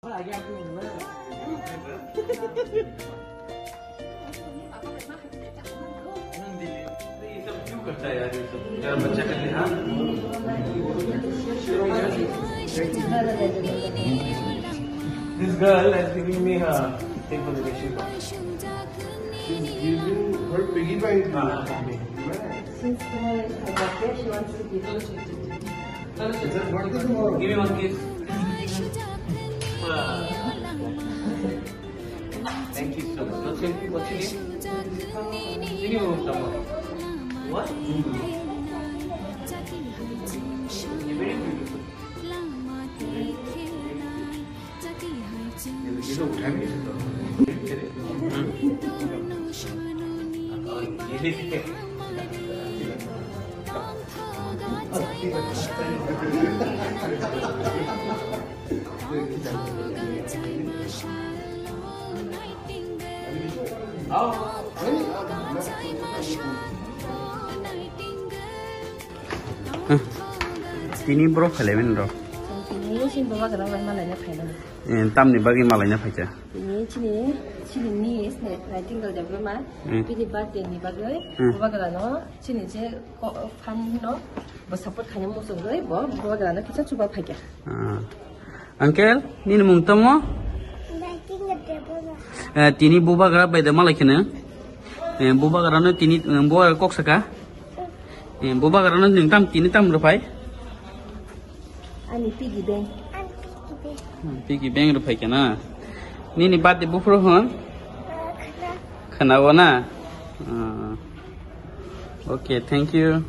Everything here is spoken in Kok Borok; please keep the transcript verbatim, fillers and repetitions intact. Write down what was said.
ये सब क्यों करता है यार, ये सब? तेरा बच्चा कर ले, हाँ? This girl has given me her thing for the relationship. She's giving her piggy bank to me. Since tomorrow is her birthday, she wants to give her. Is that birthday tomorrow? Give me one kiss. Thank you so much. What's your, what's your name? Sini mo tama. What? You're very beautiful. ये तो उठा भी नहीं सकता। Tini bro phailaimani rok. Tini sin baba gra bai malai na phainani. Eh, tamni bagwi malai na phaikha. Tini chini, chini ni is ne, Nightingale de bema. Hmm. Bini birthday ni bagwi, Hmm. baba gra no, chini je ko-, fan no, bo support khaina muchungwi, bo baba gra no kisa chuba phaikha. Ah. Uncle, nini mung tamo? Nightingale de bema. Eh, tini bubagra bai de malai kheno. Eh, bubagra no tini, eh, bubagra kok saka. Eh, bubagra no nung tam tini tam rw phai? Ani piggy bank. Hmm, piggy bank rw phai kana. Nini birthday buphuru hwn? Khana. Khana o na? Ah. Okay, thank you.